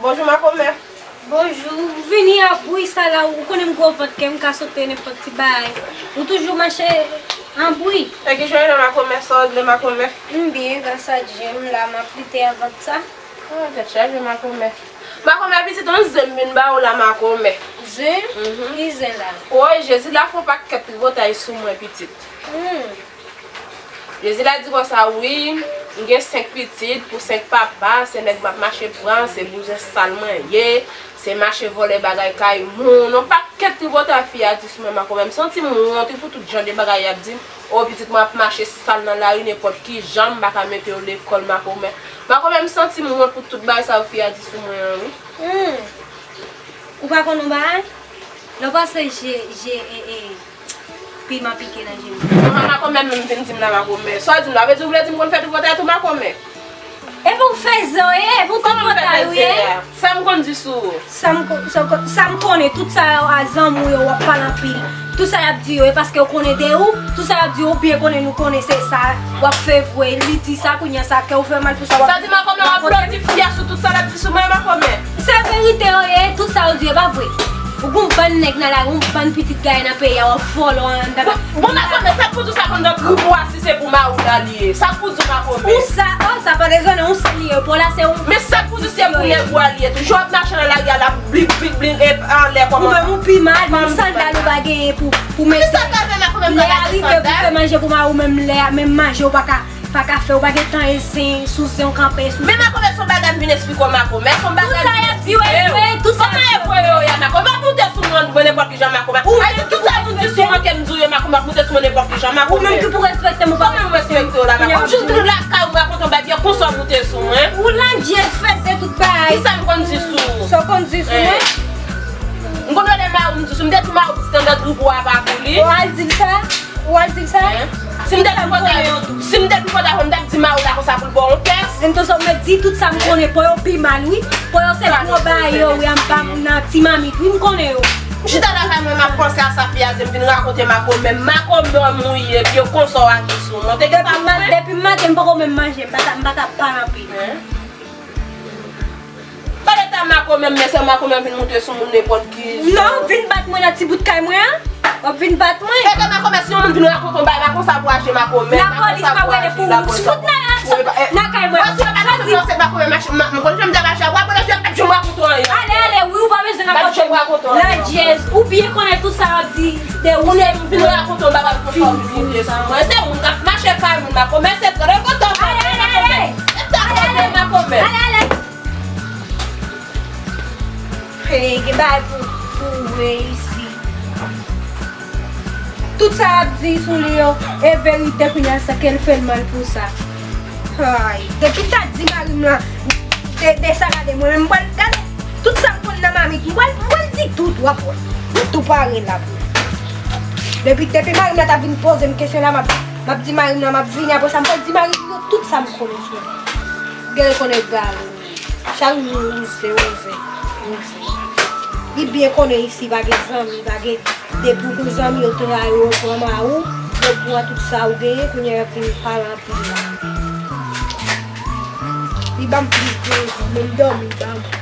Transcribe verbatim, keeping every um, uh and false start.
Bonjou, makomè. Bonjou. Ou vini an bri sa la, ou konnen m gwo vant ke m ka sote nenpòt ti bagay. Ou toujou mache an bri. E kijan w ye la, makomè? Sa w vle, makomè? M byen, gras a Dye, m la, m ap lite a vant sa. Ah, tèt chaje, makomè. Makomè, pitit, yon zen m vin ba ou la, makomè. Zen? Mhm. Ki zen la? Woy, Jezi la fè yon pakèt tripotay sou mwen, pitit. Hmm. Jezi la di konsa, wi, m gen senk pitit pou senk papa, se nèg m ap mache pran, se bouzen sal mwen ye, se mache vòlè bagay kay moun, yon pakèt tripotay fi a di sou mwen, makomè. M santi m wont wi pou tout jan de bagay y ap di m. O, pitit mwen ap mache sal nan lari, nenpòt ki jan, m pa ka mete yo lekòl, makomè. Makomè, m santi m wont pou tout bagay sa yo fi a di sou mwen an, wi. Hmm. Ou pa konn yon bagay? Lè w pase je, je, e, e, piman pike nan je m. Manman, makomè, menm vin di m la, makomè. Sa w di m la, vle di w vle di m konn fè tripotay tou, makomè? Epi w fèzè w ye, epi w tripotay ou ye. Sa m konn di sou ou? Sa m ko-, sa m ko-, sa m konnen, tout sa yo a zanmi w yo, w ap pale anpil. Tout sa y ap di yo, e paske yo konnen de ou, tout sa y ap di yo, ou byen konnen nou konnen se sa, w ap fè vre, li di sa, kounye a sa, kè w fè mal pou sa, w ap... Sa di makomè, w ap aplodi fi a sou tout sa l ap di sou mwen, makomè? Se verite yo ye, tout sa yo di yo pa vre. Ou gon bann nèg nan lari, yon bann pitit gaye nan peyi a, w ap vòlò anndan. Bon, bon, makomè, sa k pou di w sa konn nan gwoup ou a, si se pou mari w la li ye? Sa k pou di w, makomè? Ou sa, oh, sa pa dezonnen, ou sa li ye, pou la se yon... Men sa k pou di w se pou nèg ou a li ye tou. Jan w ap mache nan lari a la, blik, blik, blik, e anlè kòman? Ou menm ou pi mal, menm sandal ou pa genyen pou, pou mete. Lè a rive pou fè manje pou mari w, menm lè a, menm manje ou pa ka pa ka fè, ou pa gen tan e zen, sou zen w kanpe, sou zen. Men makomè, se yon bagay m vin esplike w, makomè, se yon bagay m vin esplike w. Tout sa y ap di w e vre, tout sa y ap di w. Kòman e vre yo ye, makomè? M ap moute sou moun mwen nenpòt ki jan, makomè. Ay, tout sa moun di sou mwen ke m di w yo, makomè, m ap moute sou mwen nenpòt ki jan, makomè. Ou menm ki pou respekte m, ou pa respekte m. Kòman m respekte w la, makomè? Ou jis vle lakay ou rakonte yon bagay byen konsa w moute sou mwen. Ou landye, fèzè, tout bagay. Kisa m konn di sou ou? Sa w konn di sou mwen? M konn rele mari w, m di sou, m te di mari w pitit anndan tripotay a pa pou li. Ou al di l sa? Ou al di l sa? Si m te tripotay, si m te tripotay, m t ap di mari w la konsa pou l ba w yon tès. Entonces, ou mèt di tout sa m konnen, pou yo pi mal, wi. Pou yo se gwo bagay yo, wi, anba nan ti mamit, wi, m konnen yo. M chita lakay mwen, m ap panse a sa fi a di m, vin rakonte makomè, makomè m ou ye, vye konsa w aji sou mwen. Te gen sa vre? Depi maten, m poko menm manje, m pa ka, m pa ka pale anpil. Pale ta makomè m, men se makomè m vin moute sou moun nenpòt ki jan. Non, vin bat mwen nan ti bout kay mwen an. W ap vin bat mwen. E ke makomè, si yon moun vin rakonte yon bagay, pa konsa pou aji makomè. Lapolis p ap rele pou ou. Fout nan, nan kay mwen. Sa di. M konn jan m te mache, w ap wè lè ap janm rakonte anyen. Ale, ale, wi, ou pa bezwen rakonte. Landjèz, ou byen konnen tout sa w ap di de ou. Moun vin rakonte yon bagay konsa, ou vin moute sou mwen. Se moun k ap mache kay moun, makomè, se trè kontan. Ale, ale, ale. E ta kontan, makomè. Ale, ale. Hey, gen bagay pou, pou ou wè isi. Tout sa y ap di sou li yo, e verite, kounye a sa ke l fè l mal pou sa. Ay, depi ta di mari m lan, de, de sa gade mwen, men m pral gade tout sa m konn nan mamit, m pral, m pral di tout, w ap wè. M tou pare la pou ou. Depi, depi mari m lan ta vin poze m kesyon la, m ap, m ap di mari m lan, m ap vini apre sa, m pral di mari m yo tout sa m konnen sou li. Gen rekonèt gade. Chak jou wouze, wouze, wouze. Li byen konnen isi pa gen zanmi, pa gen, depi w gon zanmi yo trayi w, yo pran mari w, yo pran tout sa w genyen, kounye a y ap vin pale anpil la. Li ban m plis de egzanp, men m dòmi, li ban m.